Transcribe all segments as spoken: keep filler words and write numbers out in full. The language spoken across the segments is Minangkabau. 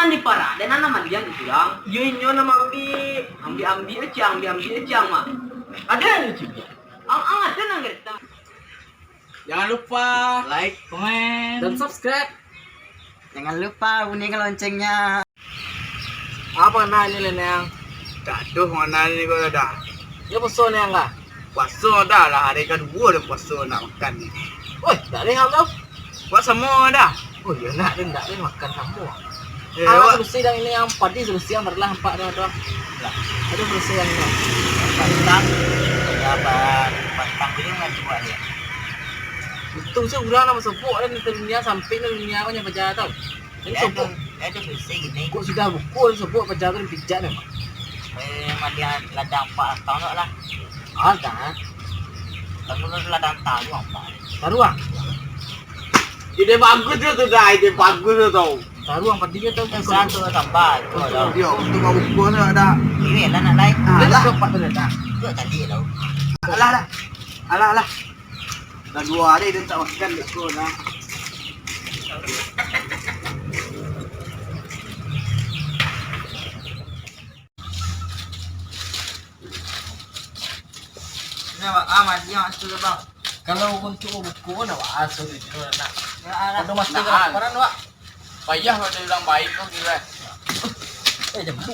Nan diparak, dan nan maliang di surang. Iyo, inyo nan maambiak, ambiak-ambiak ciang, ambiak-ambiak ciang, mah. Ada nan cibiak. Ang, ang ada nan garetang. Jangan lupa like, komen, dan subscribe. Jangan lupa bunyikan loncengnya. Apa nan ni, Leneng? Tak doh mana ni ko dah. Yo puaso ni ang lah. Puaso dah lah, hari kaduo dah puaso nak makan ni. Oi, tak leh ang tau. Buat samo dah. Oh, yo nak dah, ndak leh makan samo. Eh, Alah, awak solusi dah ini, yang padi solusi yang adalah empat dah tu. Lah, ada solusi yang ini. Pantang, ya, pan-, pantang tu yang buat dia. Untung sih urang nak masuk dan dunia sampai dunia ko nyo baja tau. Jadi sobok. Ado, ado solusi gini. Kok sudah bukul sobok paja tu dipijak memang. Eh, maliang ladang pak latang tu lah. Ah, dah. Kamu tu ladang taruang, Pak. Taruang? Ide bagus tu, tu dah, ide bagus tu tau. Taruang padi dia tu. Satu tambah, tu dah. Yo, untuk kau bukul tu ada. Ini lah nak lain. Ah, Dia lah. Dah dapat tu dah. Tu tadi tau. Alah, alah. Alah, alah. Dah dua hari dia tak makan, dia tu dah. Nah, Bang, ah, mandi mak situ tu, Bang. Kalau untuk buku, nak bahas tu dulu, nak. Ya, alah. Kalau masih Nah, kelaparan, Wak. Payah kalau dia bilang baik tu, gitu kan. Eh, jambu.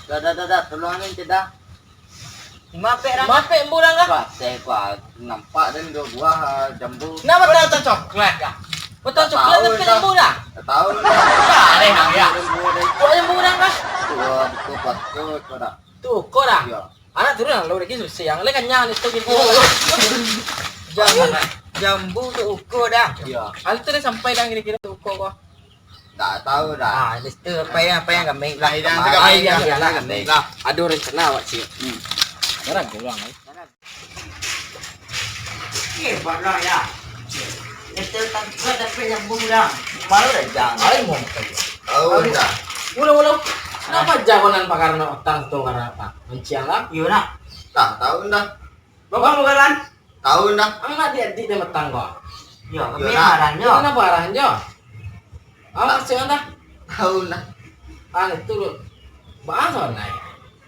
Dah, dah, dah, dah. Tolong ni, cik, dah. Mapek, dah. Mapek, embu, dah, kah? Wah, teh, wah. Nampak dan dua buah, ah, jambu. Nah, betul. Betul coklat, kah? Betul coklat, Tahu tapi dah. Jambu, dah. Tahu dah. Dah, deh, Bang, ya. Jambu, dah. Buah jambu, dah, kah? Tuh, betul, betul, kau dah. Tu ukur dah. Iyo. Anak turun lalu lagi susah. Yang lain kanyang itu gitu. Oh, oh. Jambu, jambu tu ukur dah. Iyo. Hal tu dah sampai dah kira-kira tu ukur kau. Tak tahu dah. Ah, di situ apa yang, apa yang kami lah. Dah, dah, dah, dah. Ada rencana awak sih. Hmm. Sekarang pulang, eh. Eh, bang lah ya. Nyesel tangkap tapi nyambung dah. Malu dah jang. Ai, mau makan. Tahu dah. Ulang, ulang. Kenapa jawanan pakar nak utang tu karena apa? Manciang lah. Iyo nak. Tak tahu dah. Bapak mau jalan? Tahu dah. Anak dia adik dia matang kau. Iyo, Iyo, kami nak. Arahan jo. Kenapa arahan jo? Ah, maksudnya dah. Tahu dah. Ah, itu lu. Bahasa naik.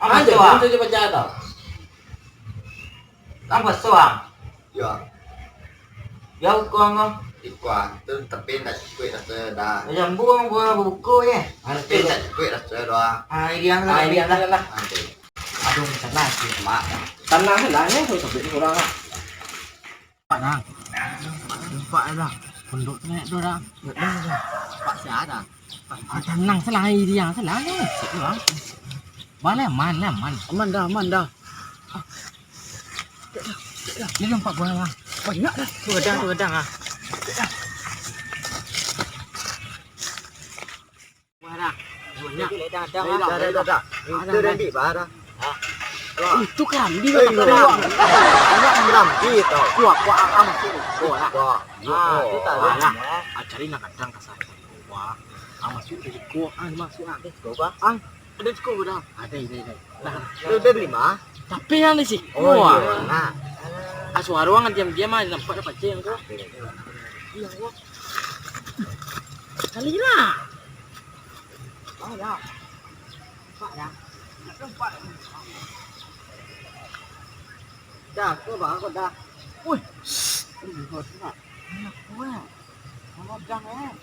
Apa Ah, tu, jadi ah? Itu je baca tau. Apa suang? Ya. Ya, ukong ko. Ikuah tu tapi ndak cukup rasa dah. Yang buang buah buku ya. Tapi ndak cukup rasa doang. Ah, iriang lah, Ah, iriang lah. Iriang lah. Aduh. Aduh, sana sih, Mak. Tanah lah ni, tu tapi kurang lah. Pak dah. Nampak dah. Pondok tu naik tu dah. Pak siapa dah? Ah, tanang salah, iriang salah ni. Sik tu, ah. Bang, aman, aman. Aman dah, aman dah. Ni nampak buah, Bang. Banyak dah. Tu gadang, tu gadang, ah. Buah dah. Banyak. Dah, dah, dah, dah. Itu dah, dah, dah. Itu dah, dah. Dah, dah. Ambil, Bah, dah. Ah. Wah. Itu kambing Eh, atau iya. Kerak? Kerak, kerak. Iya, tau. Wah, wah, ah, ah, masuk. Wah, lah. Wah, iya, Ah, wah. Itu tak ada. Wah, lah. Ah, cari nak gadang kasar. Wah, ah, masuk ke siko. Ah, masuk, ah. Eh, kau, Bah? Ah. Ada cukup dah. Ada, ada, ada. Dah. Lu udah beli mah? Tapi yang di siko. Oh, iya. Nah. Ah, suara orang diam-diam aja nampak dah pancing tu. Iya, iya. Kali lah. Oh, ya. Nampak dah. Nampak. Dah, tu bang, aku dah. Wih. Ini kau tengok. Ini aku, eh. Kalau dah, eh.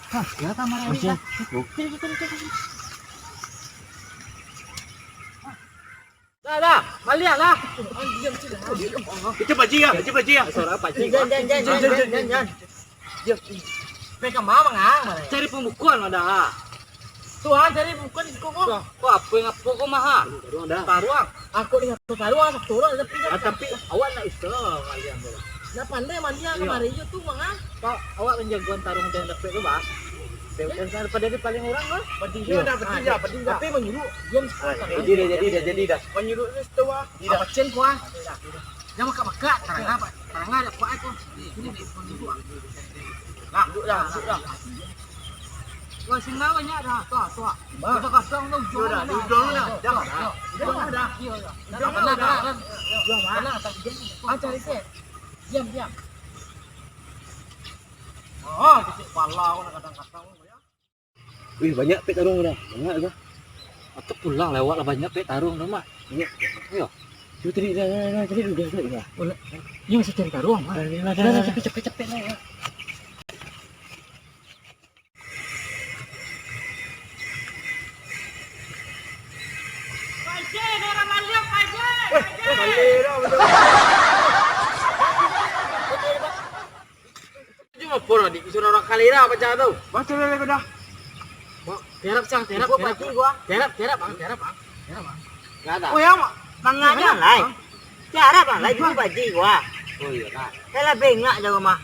Hah, ya, tak marah ni, Oke. Dah, dah, baliak lah. Itu Pak Ji ya, itu Pak Ji ya. Suara Pak Ji. Jan, jan, jan, jan, jan, jan, jan. Yo, pai ka ma, mangang, mangang? Cari pambukuan lah dah. Tu, ha, cari pambukuan di siko ko. Ko apo yang apo ko mah, ha? Taruang dah. Taruang. Aku ni satu taruang, satu orang tapi Ah, tapi awak nak usaha maliang tu lah. Nak pandai maliang Iyo. Kamari je tu, mangang. Kau, awak kan jagoan taruang yang dapek tu, Bah. Dia, dia, dia, pada dia paling orang tu. Pedih Iyo. Dah, pedih Ah, dah, pedih dah. Tapi menyuruh. Diam Ah, sekarang. Jadi dah, jadi dah, jadi dah. Menyuruh tu setua. Tidak. Apa cen kuah? Jangan makak-makak, tarang apa? Tarang ada kuat aku. Ini ni, ini kuat. Lah, duduk dah, duduk dah. Wah, singga banyak dah. Tuh, tuh. Bah. Kita kasang tu ujung dah, ujung dah. Ujung dah. Ujung dah. Ujung dah. Ujung dah. Ujung dah. Ujung dah. Ujung dah. Ujung dah. Diam, diam. Oh, titik pala kau nak kadang-kadang. Wih, banyak pek taruang dah. Banyak dah. Atau pulang lewat lah, banyak pek taruang dah, Mak. Banyak. Iyo. Yo, tadi dah, dah, dah, tadi dah, tadi dah. Oh, lah. Ini masih cari taruang, Mak. Dah, dah, dah, dah, dah, dah. Capek, capek, capek lah, ya. Cuma pun adik, suruh orang kalera macam tu. Baca lah, dah. Bang, tiarap, Cang, tiarap, tiarap. Tiarap, tiarap, Bang, tiarap, Bang. Tiarap, Bang. Nggak ada. Oh, ya, Mak. Mangga aja, Lai. Tiarap, Bang, Lai, dulu baji gua. Oh, iya, Kak. Saya lah bengak je rumah.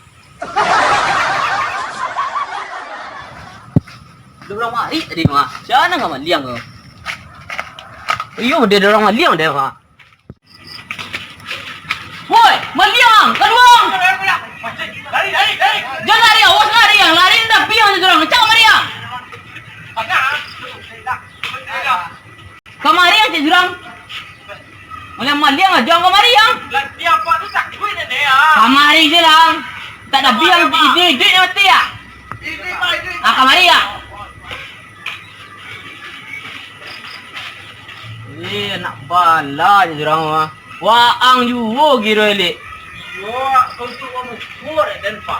Udah berapa hari tadi, Mak? Siapa nggak maliang tu? Iyo, dia ada orang maliang dia, Mak. Woi, maliang! Kaduang! Lari, lari, lari! Jangan lari, awas lari, yang lari ndak biang tu orang. Cak maliang! Kamari ang cak jurang. Maliang-maliang aja ang kamari ang. Kamari je lah. Tak ada biang, ide-ide mati ya. Ah, kamari ya. Eh, anak bala je urang mah. Waang juo giro elek. Iyo, untuk mamuko dek den, Pak.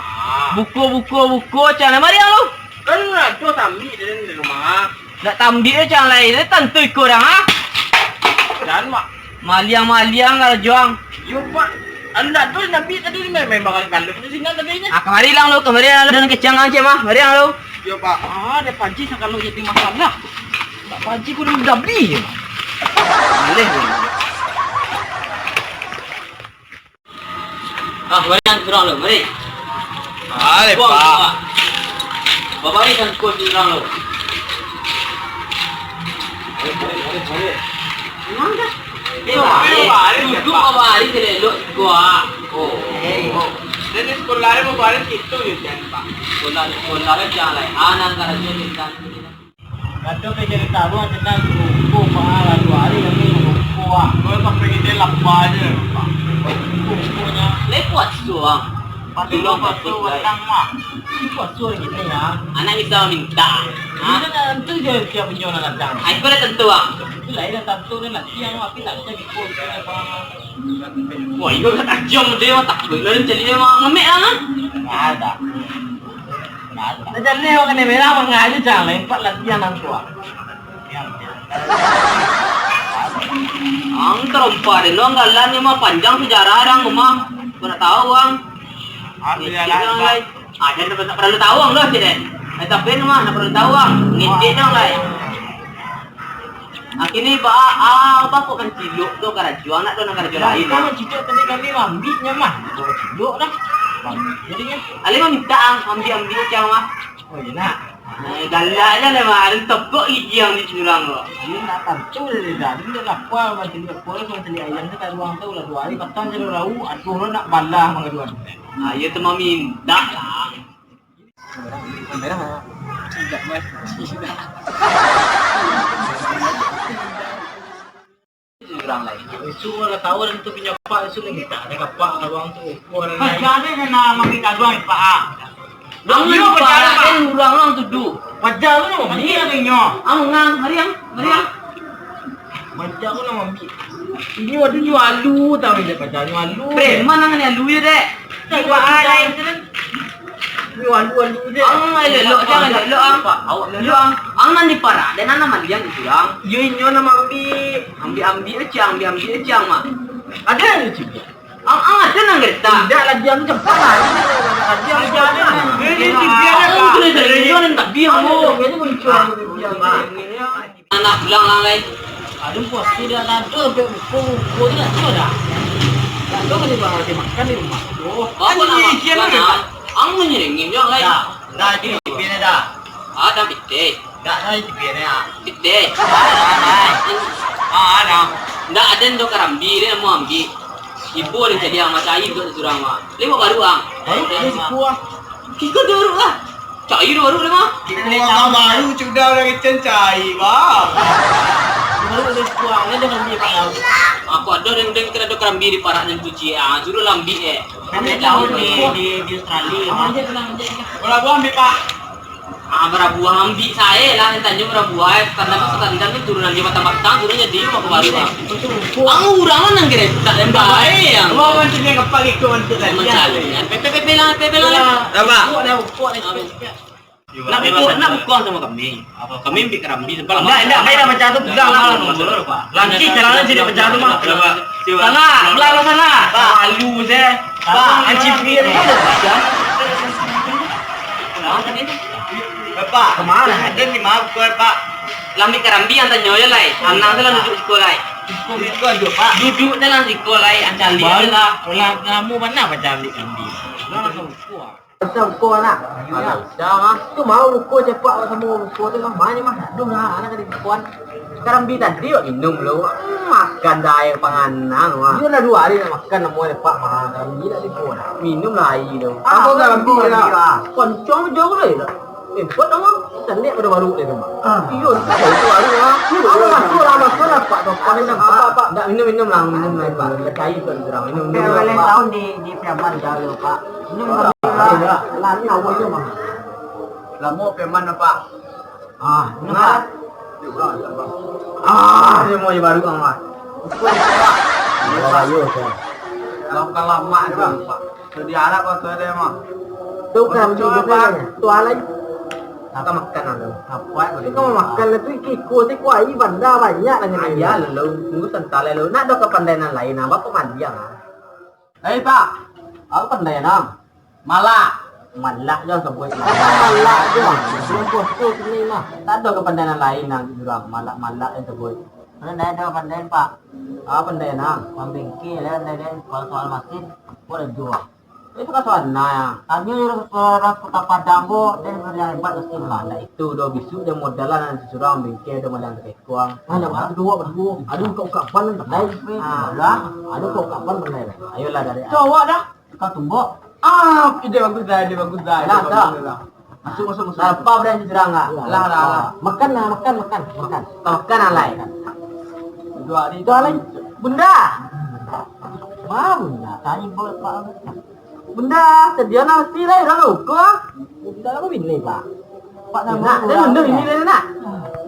Buko, buko, buko, cang lah mariang lu. Kan ado tambik den di rumah. Nak tambik tu cang lai, tantu iko urang, ha? Dan, Mak. Maliang-maliang karajo ang. Iyo, Pak. Anu dak tu, Nabi tadi main-main barang kaluh tu sinan tadi nyo. Ah, kamari lang lu, kamari lang lu, dan kecang ang cek mah, mari lang lu. Iyo, Pak. Ah, ada Pak Haji sakalo jadi masalah. Pak Haji ku dah dabi je, Pak. Maleh ni. Ah, mari ang surang lu, mari. Aleh, Pak. Babari kan kau surang lu. Mari, mari, mari, mari. Memang dah. Eh, Pak, eh, duduk babari je elok-elok sikua. Oh. Eh, oh. Dari sekolah ni babari situ je, Pak. Sekolah, sekolah ni jangan lai. Anak karajo ni kan. Kado ka jadi taruang, cenah ruko, Pak, lah duo hari kami ruko, ah. Kau sampai ide lapa aja, Pak. Ruko-rukonyo. Lai puaso, ah. Patuh, patuh, batang, Mak. Puaso lagi ni, ya. Anak bisa minta. Ha? Ini kan tentu je tiap inyo nak datang. Ah, itu dah tentu, ah. Itu lah, dah tentu, dah nanti yang, tapi tak bisa ikut, Pak. Wah, iyo lah tajam dia, takut lah cari dia, Mak. Ngemek lah, kan? Nggak ada. Nah, jadi awak kena merah, bangga aja, Cang. Lain pak latihan nang tua. Ang tarompa deh, no, anggalan ni mah panjang sejarah dang, rumah. Kau nak tahu, ang? Ah, biarlah, Pak. Lai. Ah, jan tak, tak perlu tahu, ang, doh, cik, deh. Eh, tapi ni mah, tak perlu tahu, ang. Ngecek dong, lai. Akhirnyo, ba, ah, ba kok mancilok tu karajo, anak tu nan karajo lain, kan ah. Mancilok tadi kami maambiaknyo mah. Mancilok dah. Jadinyo. Alai mamintak, ah, ambiak-ambiak cang mah. Oh, iyo nak. Eh, galak aja lah, mah. Ada tokok gigi ang di jurang tu. Ini nak tantu dia dah. Ini dah lapar, mancilok kuah, mancilok ayam tu kat ruang tu lah dua hari patang je dah rau. Aduh, lo nak balah mangaduan. Ah, iyo tu mamintak lah. Merah, merah. Tidak, Mas. Tidak. Urang lain. Itu lah tahu dan tu punya pak, itu lagi tak ada kapak abang tu. Urang lain. Paja dia nak ambil kaduang, Pak, ah. Ang ni paja, paja, Pak. Kan urang-urang tu, du. Paja tu, mati lah kayaknya. Ang, ang, mari, ang, mari, ang. Macam mana ambil? Ini waktu nyo alu tau, dia paja nyo alu. Preman ang ni alu je, dek. Tak, nyo alu, alu je. Ang elok-elok je, ang elok-elok ang. Awak elok ang. Ang nan diparak, dan ang nan mandiang di urang. Yo, inyo nan ambil. Ambil-ambil je, ambil-ambil je, Mak. Ada yang lucu. Ang, ang ada nan geretak. Tidak lah, diam je, Pak. Diam je, Pak. Ini diam je, Pak. Ang kena dari inyo nan tak diam, oh. Ini muncul, diam, Pak. Anak bilang lah, lai. Aduh, puas tu dah nado sampai buko-buko tu nak cuba dah. Tak tahu kan dia makan di rumah. Oh, apa nak makan, ah? Ang menyerengin je, lai. Dah, dah, di pian dah. Ah, dah pitih. Dah, dah, di pian ah. Pitih. Ah, dah, dah. Ah, dah. Ndak ada ndo karambi, dia mau ambil. Ibu ada jadi ang macam air tu surang mah. Lewat baru ang. Baru dia siku ah. Kiko duduk lah. Cari tu baru dia mah. Baru sudah udah kecen cari, bang. Baru ada sebuah, ada karambi, Pak, ya. Aku ada deng-deng, kan ada karambi di parak nan cuci. Ah, suruh lah ambiak, eh. Kami tahu di, di, di Australia, Bang. Bara buah ambiak, Pak? Ah, bara buah ambiak sae lah, nan tanyo bara buah, eh. Karena pas standar kan turunan di batang-batang, turun jadi rumah baru, Bang. Ang urang lah nan geretak, nan bae, yang. Abang bantu dia ngepak ikut bantu tadi, ya. Mencari, kan. Pepe, pepe lah, pepe lah. Apa? Pokok dah, pokok dah. Nak buka, nak buka samo kami. Apa? Kami ambiak karambi, sebab. Ndak, ndak, baiklah macam tu, pulang lah. Lanci caranya jadi macam tu mah. Sana, belah lo sana. Malu se. Pak, anci pir. Bapak, kemana? Ada ni, maaf, Pak. Lah ambiak karambi yang tanyo je lai. Anang tu lah duduk siko lai. Siko, siko ajo, Pak. Duduk je lah siko lai, ancali je lah. Lah, lamo bana macam ambiak karambi. Lah, langsung siko. Bisa buka, nak? Alah, bisa, mah. Tu mau buka cepak, samo buka tu, mah. Banyak, mah. Aduh, nah, anak ada bukuan. Karambi tadi, wak minum lu. Hmm, makan dah air panganang, wak. Iyo lah, dua hari nak makan, namo cepak, mah. Karambi nak dibuka, nak. Minum lah air tu. Ah, karambi lah. Koncong jauh lah, ya. Eh, buat nama? Cantik pada baru dia tu, mah. Ah. Iyo, itu baru, ah. Apa masuk lah, masuk lah, Pak. Apa, apa? Ndak, minum, minum lah, minum lah, Pak. Lekai tu, minum, minum. Kayak ulang tahun di, di Piaman, dah, Pak. Ini mah lari awalnya mah. Lamo Piaman, Pak. Ah, ini, Pak. Ah, ini mau baru, Pak. Baru, Pak. Lama, lama, Pak. Sudah diarap, Pak, sudah, Pak. Tu kan, Pak. Tu alai. Makan, makan, anu. Apa, Pak? Kau makan lah tu, ikut, ikut, ikut, air banda banyak lah. Ayah, lo, tunggu sebentar, lo. Nak ada kapandaian lain, apa, pemandian, ah? Eh, Pak, aku pandai, nah. Malak. Malak jan sabuik. Malak jan. Belum poso kini mah. Tak ada kapandaian lain, nah, urang malak-malak jan sabuik. Mana dah ada kapandaian, Pak? Ah, pandai, nah. Mambengke lah, pandai, dan soal-soal masin, boleh jua. Itu kan soal, nah. Tanya orang, orang Kota Padang ko, dia boleh hebat pasti lah. Nah, itu dah bisuk dia modal lah, nanti surang bengke dia malang tekong. Ah, dah, berdua, berdua. Aduh, kau kapan pandai? Ah, lah. Aduh, kau kapan pandai? Ayolah dari. Cowok dah. Kau tumbuk. Ah, ide bagus dah, ide bagus dah, ide bagus dah. Masuk, masuk, masuk. Lapar dah ni surang, ah. Lah, lah, lah. Makan lah, makan, makan, makan. Makan, alai. Dua hari. Dua hari. Bunda. Ma, Bunda. Tadi buat apa? Bunda, sedia nasi lah, urang luko. Bunda apa bini, Pak? Pak, nak, dia bunda bini dia, nak.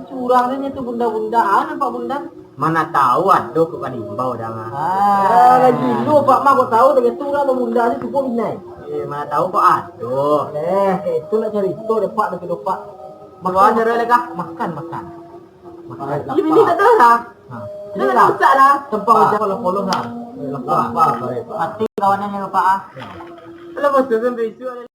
Curang dia tu, bunda-bunda. Ah, nampak bunda. Mana tahu ado kok ka diimbau dah, mah. Ah, gilo, Pak, mah kok tahu, tak gitu urang babunda ni cukup inai. Eh, mana tahu kok ado. Eh, kayak itu nak cari itu deh, Pak, dah tu, Pak. Makan, makan. Makan, makan. Makan. Ini, ini tak ada lah. Ha. Ini lah. Rusak lah. Tempat macam polos-polos lah. Lapar, lapar, lapar. Mati kawanan ni, Pak, ah. Kalau bos tu sampai isu ada.